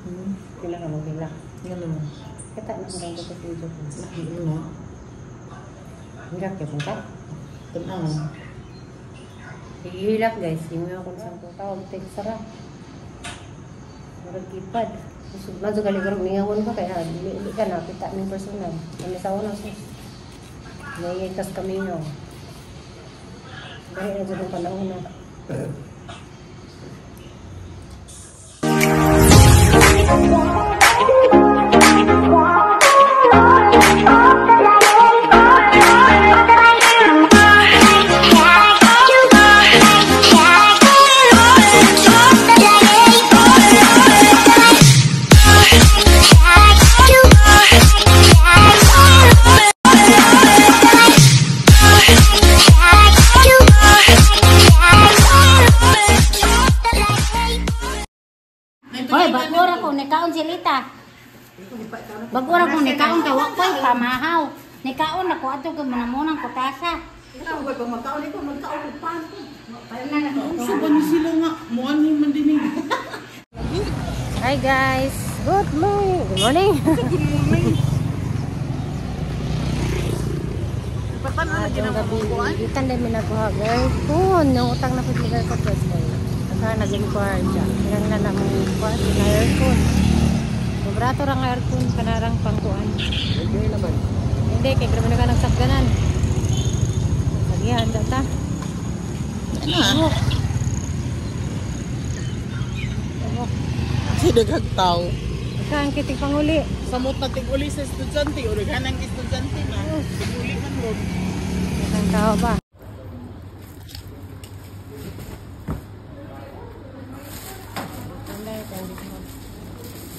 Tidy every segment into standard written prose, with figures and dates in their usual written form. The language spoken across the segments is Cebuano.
Pila ka maghilak. Ano mo? Kita na ang ganda sa video ko. Laki mo na. Hilak kaya punta? Tanaw. Hihilak guys. Yung mga kung saan ko tawag. Tek sara. Murag kipad. Madyo gali karong mingawon ka kaya dili ka na kita ning personal. Kami sa una sus. Naiikas kami nyo. Dahil na dyan ang panahon na. Hoy, bagura ko nikaon si Lita. Bagura ko nikaon kay wa koy pamahaw. Nikaon ako adto kay manamunang kutasa. Unsa ba ni sila nga? Muan ni man din eh. Hi guys. Good morning. Good morning. Good morning. Patan na gabi. Gikan din mi nagkuha aircon. Nang utang na pud mi ko guys. Nagkuha na gini ko dyan. Ilang na namang kuha na aircon. Sobrato ra nga aircon kanarang pangkuan. Hindi kay grabe na ka nagsakganan. Lagihan ta. Ano? Kasi daghang tao. Saan kitig panguli? Samot na tig-uli sa estudyante o daghanang estudyante na. Tig-uli man ron. Daghang tao ba?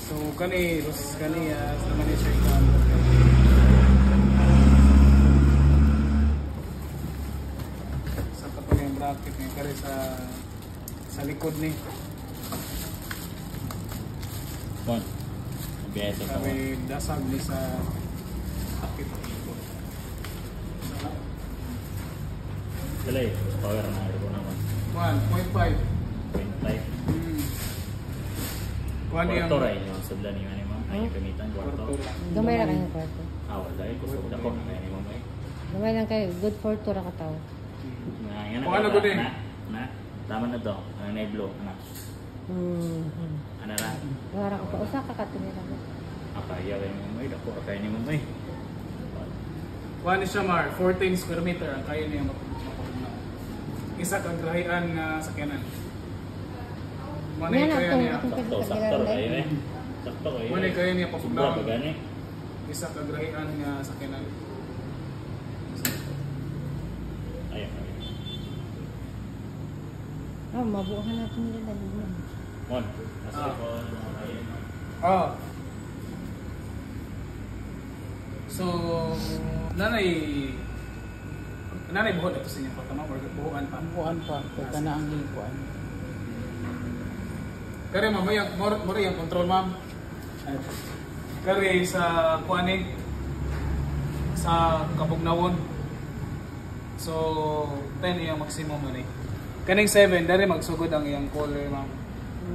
So kani ros kani sa manager ka. Sa katong yung bracket ni kari sa likod ni. Bon. Biyahe sa kawan. Kari dasag ni sa akit. Dali, power na aircon naman. 1.5. 0.5. Kuan yung Kwarto ra inyo ang sudlan niyo ni ma'am. Ay gamitan kwarto. kwarto. Gamay ra kayo kwarto. Ah, wala ko sa dako na ni ma'am ay. Gamay lang kayo. Good for two ra ka tao. Na yan Kung ano gud eh. Na, na. Tama na to. Ang na blow na. Ana ra. Wala ka pa. Usa ka katinira mo. Akaya kay ma'am ay dako ra kay ni ma'am ay. Kuan ni siya mar 14 square meter ang kaya niya mapugna. Isa ka grahian nga sakyanan. Mo na Yan kaya ang niya. atong Sakto, sakto ra kayo eh. Sakto kayo. Mo na kaya niya Sobra pa papugnaon. gani. Isa ka grahian nga sakyanan. Ay, ay. Oh, mabuhan natin nila dali mo. Mon, asa Ah. ko ay. Oh. So, nanay buhod ato sa inyong kwarto, ma'am, or buhuan pa. Buwan pa. Kaya na ang lingkuan. Kare ma'am, may more yung control ma'am. Kare sa kuani sa kabugnawon. So, 10 iyang maximum man eh. Kaning 7 dari magsugod ang iyang cooler ma'am.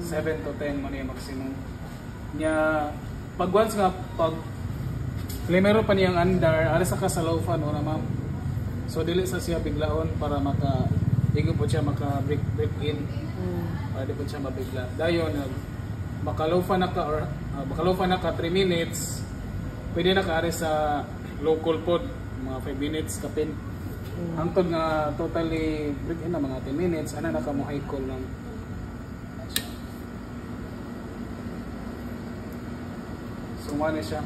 7 to 10 man iyang maximum. Nya pag once nga pag primero pa niyang andar, ari sa ka sa low fan una ma'am. So dili sa siya biglaon para maka igo po siya maka break break in. Para di po siya mabigla. Dayon nag makalofa na ka or makalofa na ka 3 minutes. Pwede na ka ari sa local pod mga 5 minutes kapin. Hangtod nga totally break in na mga 10 minutes ana na ka mo high call lang. So mo na siya.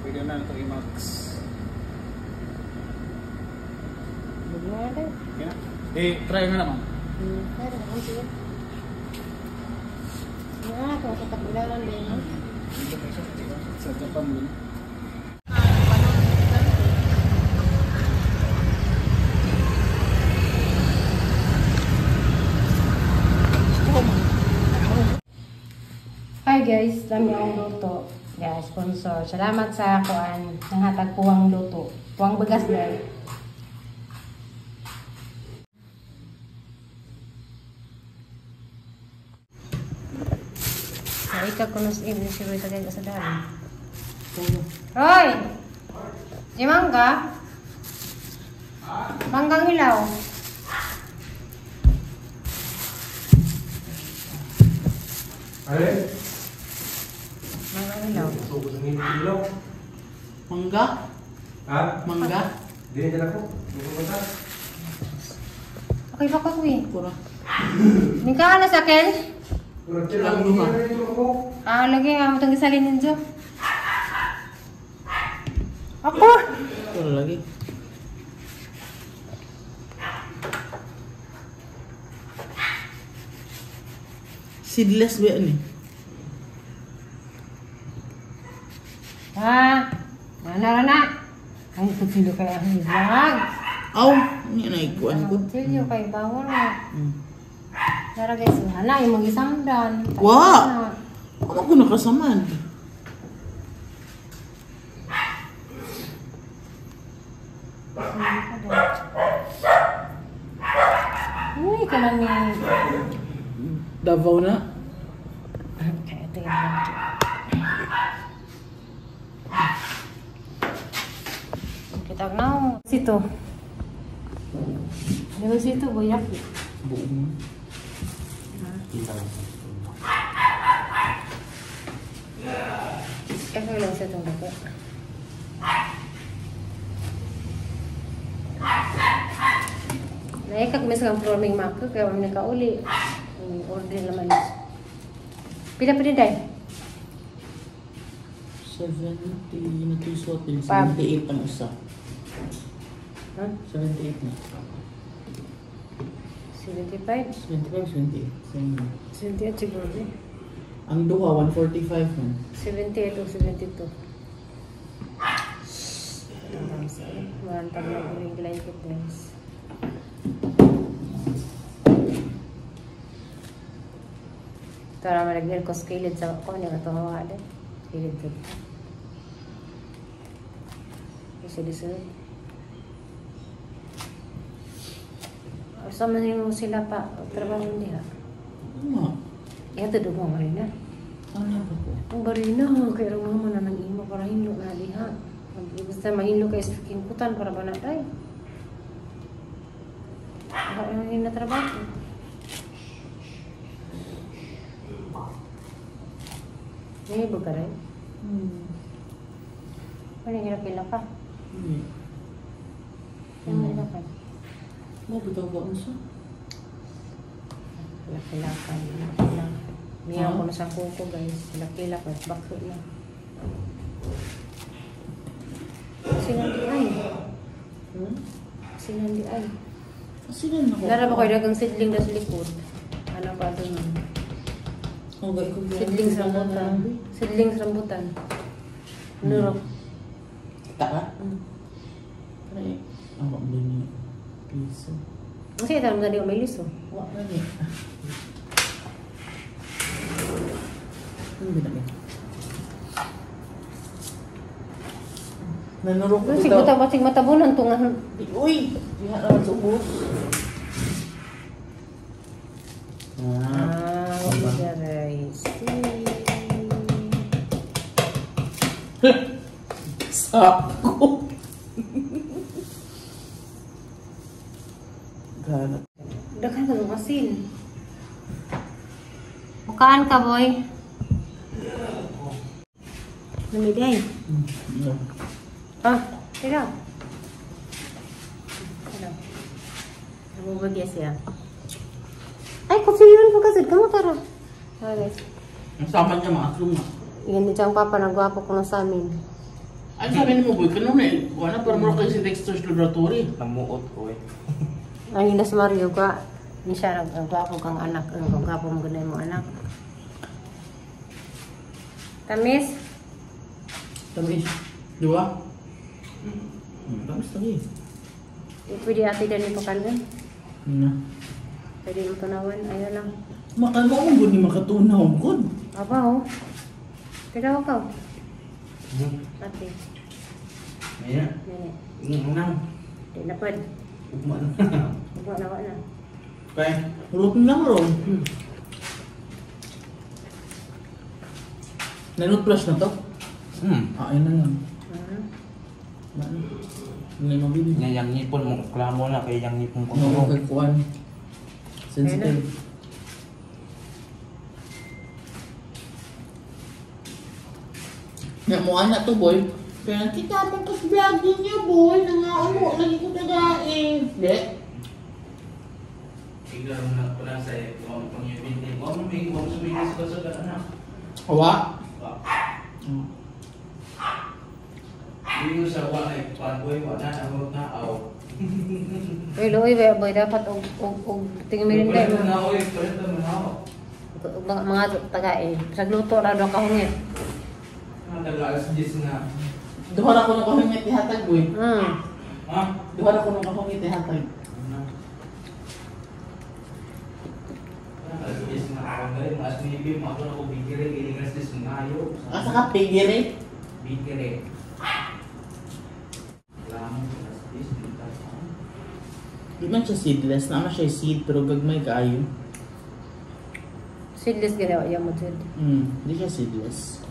Pwede na ito i-max. Bugnaw na. Yeah. Eh, try nga naman. Pero ang sige. Nga ko sa tabilalan din, no? Sa Japan mo. Hi guys, dami akong luto. Yeah, sponsor. Salamat sa kuan nang hatag kuwang luto. Kuwang bagas dahil. Ay ka kunos in si Roy tagay sa dali. Roy! Di mangga? Manggang hilaw. Ay? Manggang hilaw. Mangga? Ha? Mangga? Dili dyan ako. Pupunta. Okay pa ko eh. Pura. Ni ka na sa akin? Ang duha. Ah, lagi nga mo itong gisalin ninyo. Ako! Pura lagi. Seedless ba yan eh? Ha? Ano na? Ay, kutsilyo kay ang vlog. Aw, hindi na ikuan ko. Kutsilyo kay bawal na. Tara guys, hala, yung mga isamdan. Wa! Ano ko nakasamad? Uy, kalami. Davao na? Kaya ito yung vlog. Kita na. Sito. Di ba sito, buyak? Buong. Ikaw lang sa itong dako. Naikag mis kang forming mako kaya wala nakauli. Order naman. Pila pa din day? 70 na 2 sotin. Pab. 78 ang isa. Huh? 78 na. 75? 75, 78. Same na. 78 siguro eh. Ang duha, 145 man. 78 o 72. Walang tag na uling blanket guys. Tara malagyan ko sa kilid sa ko niya ito hawa din. Kilid sa. Isa di sunod. Asa man mo sila pa trabaho niya. Ano? Ito dumo rin na. Ano ba ko? Ang barina, kaya ang mama na nang imo para hinlo na diha. Basta mahilo kay sa kingkutan para ba na day. Baka yung na trabaho. May ibo ka rin? Ano yung hilak ka? Hindi. Ano yung hilak ka? Mo bitaw ba unsa? Hilak-hilakan, hilak-hilak. Miyaw ko na sa kuko guys. Hilak-hilak, bakit na. Sinandi ay. Hmm? Sinandi ay. Asinan ako. Nara ba ko dagang sidling na sa likod? Ano ba ito nun? Oh, gay ko Sidling sa rambutan. Sidling sa rambutan. Nurok. Kita ka? Try. Ako ang ni piso. Kasi ito naman di may liso. Wa na ni. Ano ba na Nanurok ko Sige mata bating matabunan tungan. Uy! Diha naman sa ubos. Ah. Ah, what is the rice? Sako. Gana. Daghan ka ng asin. Mukaan ka, boy. Namiday. No. Ah, teka. Ano? Nabubagya siya. Ay, kutsilyo pa kasi. Kamu tara. Ah, guys. Ang sama niya mga atlong nga. Yan din siyang papa, nagwapo ko na sa amin. Ano sabi ni mo boy? Kano na eh. Wala, parang mura kayo si Dexter's Laboratory. Namuot ko eh. Ang Inas Mario ka. Ni siya nagwapo kang anak. Ang gwapo mo ganay mo anak. Tamis? Tamis. Di ba? Tamis lagi. Pwede ate dyan yung pakalan. Na. Pwede yung tunawan. Ayaw lang. Makan mo akong gud ni makatunaw gud. Aba oh. Teka ka. Ate. Ayan. Nene. Nang. Di na pwede. Ugma na. Ugma na na. Okay. Rot na ron. Nanutbrush na to? Hmm. Ah, ayun na lang. Hindi mabili. Nga yang ngipon mo klamo na kay yang ngipon ko. No, kagkuan. Sensitive. Nga mo anak to, boy. Pero kita mo kas vlog niya, boy. Nangaon mo lagi ko tagain. Di? Ikaw mo na pala sa kung pang yubin. Wa mo may wa mo sumingis ko sa anak. Awa? Wa. Hindi sa wa ay pan boy wa na ang na aw. Uy, luoy ba boy dapat og og og tingin merinda Palit mo. na oy, palit na mo na. Mga tagae. Sa luto ra do kahungit. Ang taga alas 10 na. Duha ra ko nung kahungit ihatag, boy. Ha? Duha ra ko nung kahungit ihatag. Alas 10 na ako ngayon, alas 9 mo ako na ko bigire, giling alas 10 na ayo. Asa ka pigire? Bigire. Lamang alas 10 dito. Di man siya seedless, naman siya seed pero gagmay kaayo. Seedless gani wa mo jud. Di siya seedless.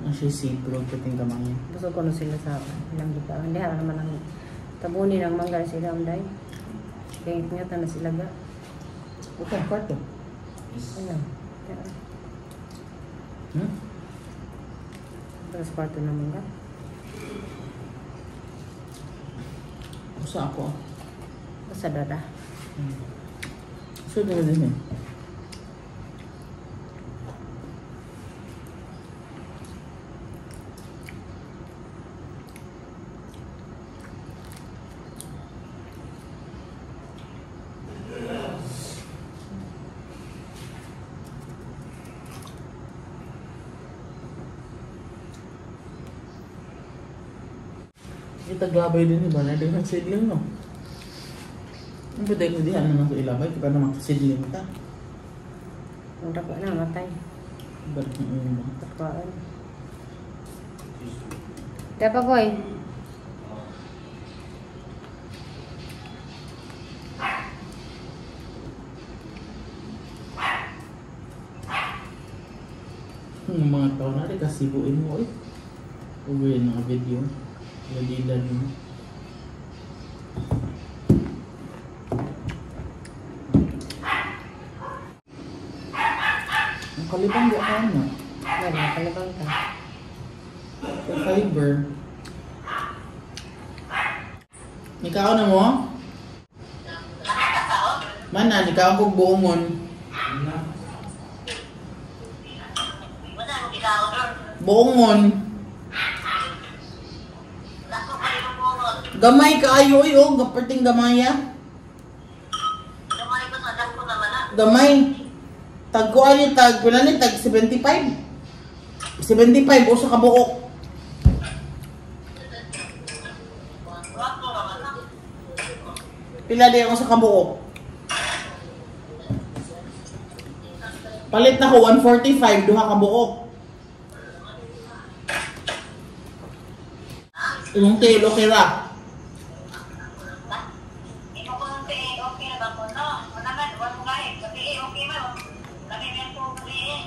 Na siya seed pero kating gamay. Busog ko no sila sa ilang gita. Hindi ara naman ang tabunin ang mangga sila amday. Kay ingatan na sila ga. Okay, kwarto. Ano? Hmm? Tapos kwarto na mangga. Usa ako. Sa dada. So, dala din eh. Kita glabay din iba na din ang seedling no. Ang pwede ko dihan naman ko ilabay kita na makasidling ta. Ang dako na matay. Balik ng ulo mo. Pagkaan. Dapat boy. Yung mga tao na rin kasibuin mo eh. Uwi ng video. Lalilan mo. Ang kalibang di ako na. Wala, kalibang ka. Sa fiber. Nikaw na mo? Mana, nikaw kong buongon. Buongon. Gamay kaayo oy oh, gaperting gamaya. Gamay. Tag kuan ni tag pila ni tag 75. 75 usa ka buok. Pila di ako sa kabuok? Palit na ko 145 duha ka buok. Imong tail okay ra.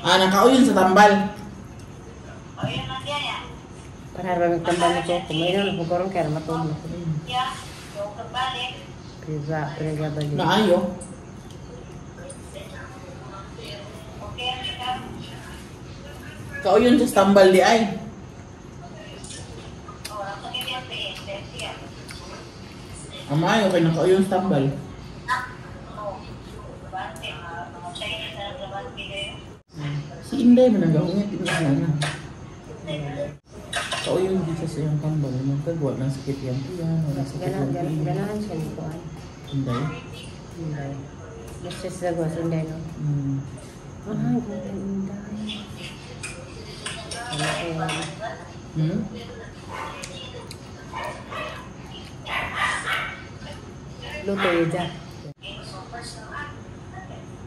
Ah, nakauyon sa tambal. Para ba magtambal ni Coco? May inom na karon kaya matulog. Priga, priga balik. Naayo. Kauyon sa tambal di ay. Amayo kay nakauyon sa tambal. Si Inday man ang gahungit ina na. Kauyon di siya sa iyang tambal, magkagwa ng sakit yang tiyan, wala sakit yang tiyan. Ganahan siya ni Kuan. Inday. Inday. Mistress Lagos, Inday no? Ah, grabe Inday. Ano ko? Hmm? Luto yun dyan.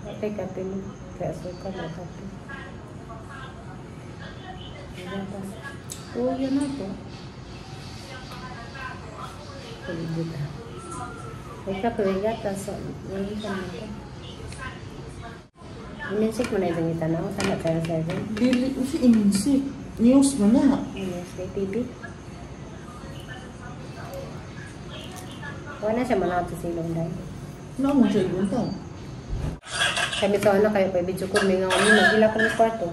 Kape, kape mo. Kaya asukal na kape. Gatas. Oh, yun na to. Palibot ah. May kape, may gatas. So, wala ka na to. Iminsik mo na itong itanaw. Sana Channel 7. Dili ko si Iminsik. News mo na. Yes, kay TV. Wala siya manatod sa ilong dahil. Wala mo siya iguntaw. Kami sa ano kayo pa video ko may nga kami nagila ko ng kwarto.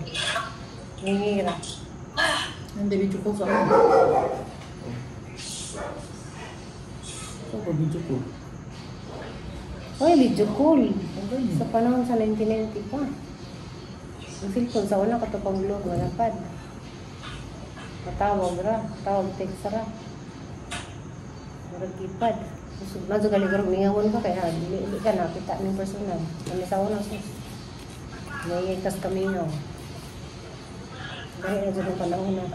Ngingira. Hindi video call sa ako. Saan ko video call? Oy, video call. Sa panahon sa 1990 pa. Ang cellphone sa una katupang blog, wala pad. Matawag ra, tawag text ra. Murag keypad. Mazo gali karong mingawon ka kaya dili dili ka nakita ning personal. Kami sa una sus. May kas kamingaw. Dahil na dyan ang panahon na.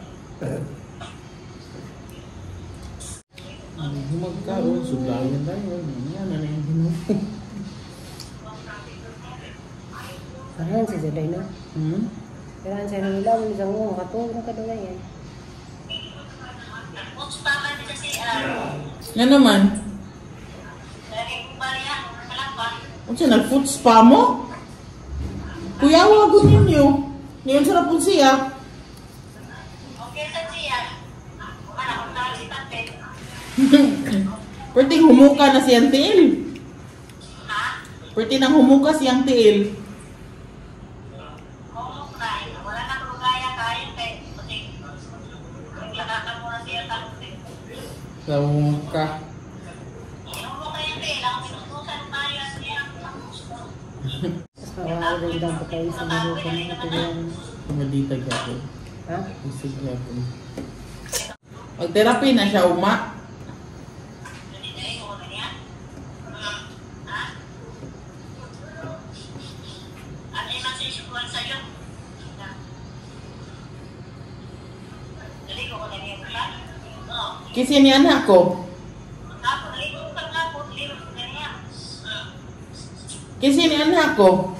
Ang humagkaroon, suglayan tayo. Yan na yung hinumog. Karahan si Juday na. Hmm? Karahan siya ng ilaw, isang mo, makatulog na kadugay yan. Nga naman. Unsa nag-foot spa mo? Kuya, wagon ninyo. Ngayon sa rapon siya. Pwede humuka na siyang tiil. Pwede nang humuka siyang tiil. Sa humuka. Tapos mawawag daw pa kayo sa buho ko mga tuloy. Kumalita gyapon. Ha? Isig gyapon. Mag-therapy na siya, uma. Kasi ni anak ko. Kasi ni anak ko.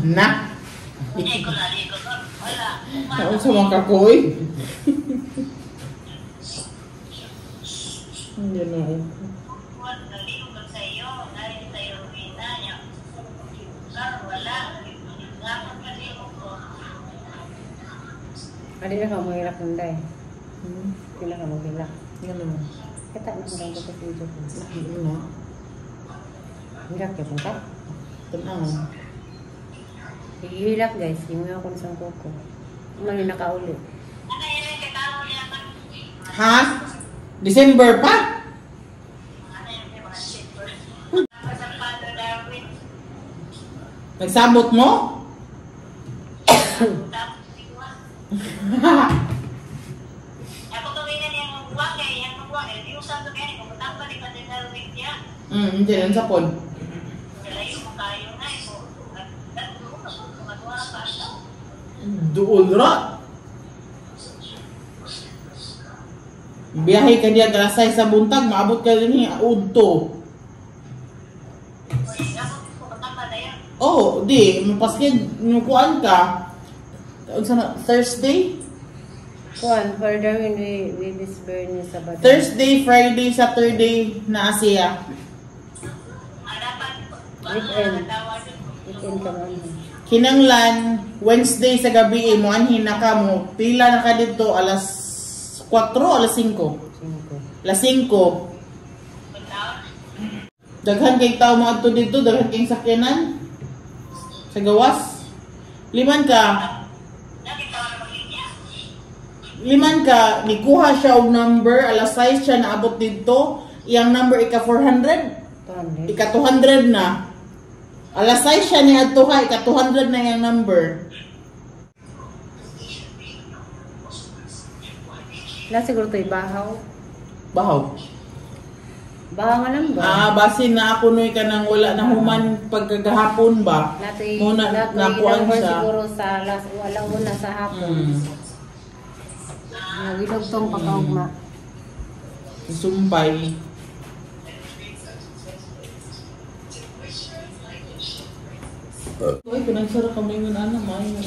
Na. Naon sa mga kakoy? Hindi na ako. Adi na ka mahilak ng day. Hindi na ka maghilak. Nga naman. Kita na kung sa video ko. Hindi na. Hilak ka punta? Tanaw. Hihilak guys. Yung ako sa kuko. Ano yung nakauli? Ha? December pa? Nagsabot mo? Hindi lang sa pod. Doon ra. Biyahe ka diya alas 6 sa buntag, maabot ka din udto. Oh, di mapaskin nukuan ka. Unsa na Thursday? Kuan, for Darwin we disburn ni Sabado. Thursday, Friday, Saturday na siya. Weekend. Weekend ka man. Kinanglan Wednesday sa gabi mo anhin na ka mo. Pila na ka dito alas 4, alas 5. 5. Alas 5. Daghan kay tao mo adto dito, daghan kay sakyanan. Sa gawas. Liman ka. Liman ka, nikuha siya og number, alas 6 siya naabot dito. Iyang number ika 400, 200. ika 200 na. Alas 6 siya ni adto ha, ika 200 na iyang number. Na siguro to'y bahaw. Bahaw. Bahaw nga lang ba? Ah, basin na ako noy ka nang wala na human pagkagahapon ba? Nato'y, Muna, nato'y nakuan number siya. siguro sa last, wala una sa hapon. Nagilog tong pagkaugma. Sumpay. Uy, pinagsara kami ng ano, maayo.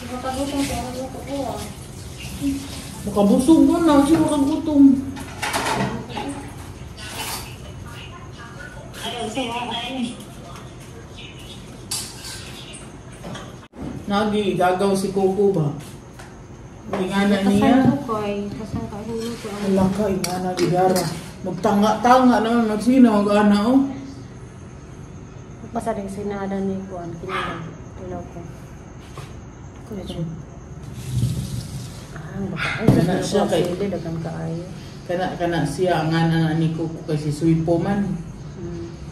Makagutom ko ang luto ko ah. Makabusog mo na. Kasi makagutom. Nagi, gagaw si Coco ba? Ingana niya. Kasan ko kay, kasan ka luto ang. Ala ka, ingana gidara. Magtanga-tanga naman, magsina, mag-ana oh. Basta din sinada ni kuan kinilaw. Tilaw ko. Kuya. Ah, baka ay Kana siya kay- sili dagan kaayo. Kana kana siya ang ana ni Coco kay si Suipo man.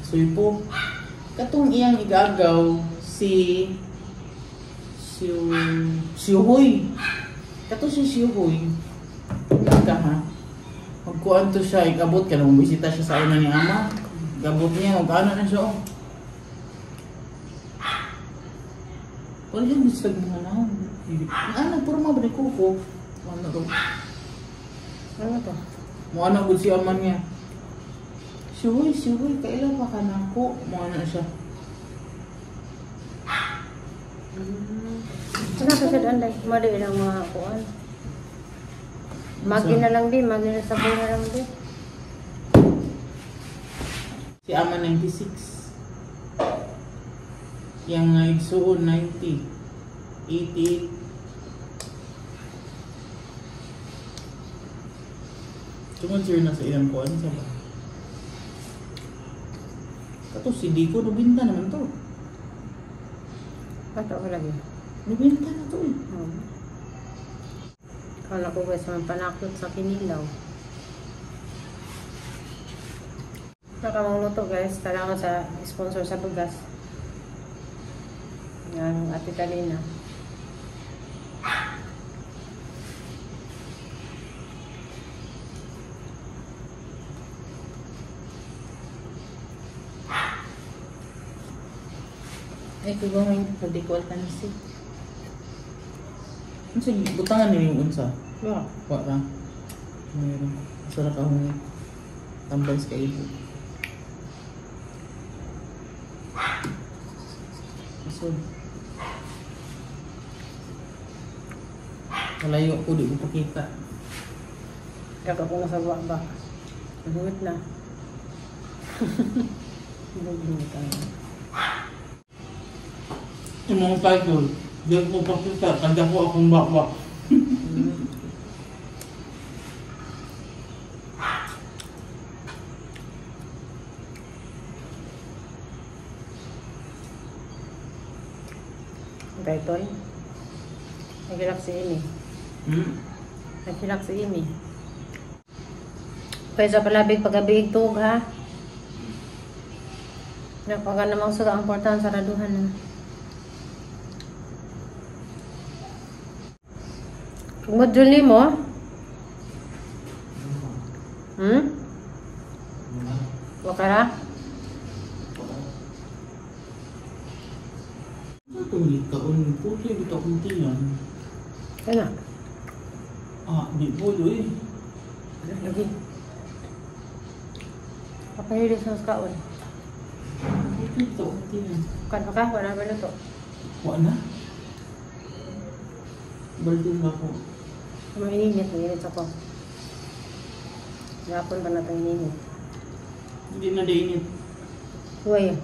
Suipo. Katong iyang igagaw si si Huy. Kato si Siuhoy. Ka ha. Magkuan to siya, ikabot ka nung bisita siya sa una ni ama. Ikabot niya, mag-ano na siya oh. Wala siya bisag mga naon. Ano, puro mga ba ni Coco? Ano to? Ano to? Mo ano gud si aman niya. Siuhoy, Siuhoy, kailan pa ka nako? Mo ano siya. Ano to sa anday? Mali ilang mga kuan. Magi na lang di, magi na sabon na lang di. Si ama 96. Yang nga igsuon 90. 88. Tungod sir na sa ilang kuan sa ba? Kato si Dico, nubinta naman to. Ato ko lagi. Nubinta na to eh. Kala ko guys, man panakot sa kinilaw. Nakamangluto guys. Salamat sa sponsor sa bugas. Yan, Ate Talina. Ay, kung pwede ko alkansi. Unsa butangan ni yung unsa? Yeah. Wa ra. Meron. Asa ra ka hungi. Tambal sa kaibo. So, kalayo ko, di ko pakita. Kaya ko na sa ba. Naguhit na. Bugbog tayo. Yung mga title, di ko pakita, kanda ko akong bakbak. Title? Nagilak si Amy. Nagilak si Amy. Pwede sa palabig pagabi tug ha. Napaga namang suga ang portahan saraduhan na. Module mo? Wakara? Ano itong likaon? Puti, dito akong tiyan. Kaya. Ah, di po eh. Lagi. Papahilis sa kaon. Puti, dito akong tiyan. Kan pa ka? Wala ba luto? Wala na. Balding ako. Mainit, mainit ako. Gapon pa natin ininit. Hindi na diinit. Uy.